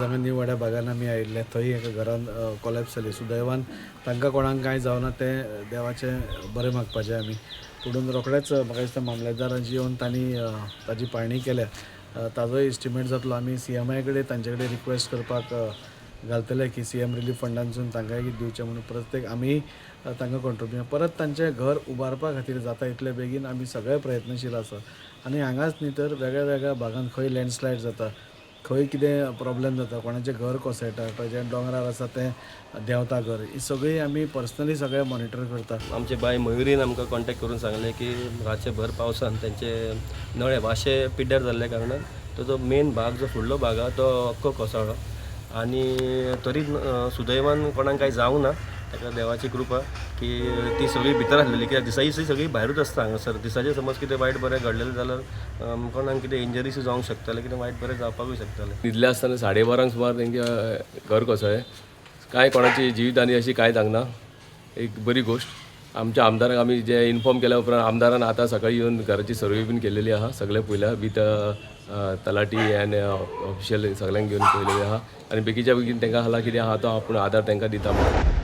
हांगा न्यू वाड्या भागान आमी आयिल्ले. थंय एका घरान कोलॅप्स जाली. सुदैवान तांकां कोणाक कांय जावना, तें देवाचें बरें मागपाचें आमी. पुणून रोखडेच म्हाका दिसता मामलेदारांची येवन तांणी ताजी पाळणी केल्या. ताजोय इस्टिमेट जातलो. आमी सीएमआय कडेन तांचे कडेन रिक्वेस्ट करपाक घालतले की सीएम रिलीफ फंडांसून तांकांय कितें दिवचें म्हणून. प्रत्येक आमी तांकां कॉन्ट्रिब्युशन परत तांचें घर उबारपा खातीर जाता इतले बेगीन आमी सगळे प्रयत्नशील आसा. आनी हांगाच न्ही तर वेगळ्या वेगळ्या भागांत खंय लँडस्लायड जाता, खंय कितें प्रॉब्लेम जाता, कोणाचें घर कोसळटा, जें दोंगरार आसा तें देंवता घर, ही सगळीं आमी पर्सनली सगळें मॉनिटर करता. आमचे बाय मयुरीन आमकां कॉन्टेक्ट करून सांगलें की रातचे भर पावसान तेंचे नळे वाशे पिड्ड्यार जाल्ल्या कारणान तो जो मेन भाग, जो फुडलो भाग आहा, तो अख्खो कोसळ्ळो आनी तरी सुदैवान कोणाक कांय जावंक ना. ताका देवाची कृपा की ती सगळी भितर आसलेली, कित्याक दिसा दिसा सगळी भायरूच आसता हांगासर. दिसाचें समज कितें वायट बरें घडलेलें जाल्यार कोणाक कितें इंजरीसूय जावंक शकतालें, कितें वायट बरें जावपाकूय शकतालें. न्हिदले आसतना 12:30 सुमार तेंचे घर कोसळ्ळें. कांय कोणाची जिवीत अशी कांय जावंक ना, एक बरी गोश्ट. आमच्या आमदाराक आमी जे इन्फॉर्म केल्या उपरांत आमदारान आतां सकाळी येवन घराची सर्वे बीन केलेली आहा. सगळें पळयल्या विथ तलाटी अँड ऑफिशियल, सगळ्यांक घेवन पळयलेलें आहा आनी बेगीच्या बेगीन तांकां हाला कितें आहा तो आपूण आदार तांकां दिता म्हणून.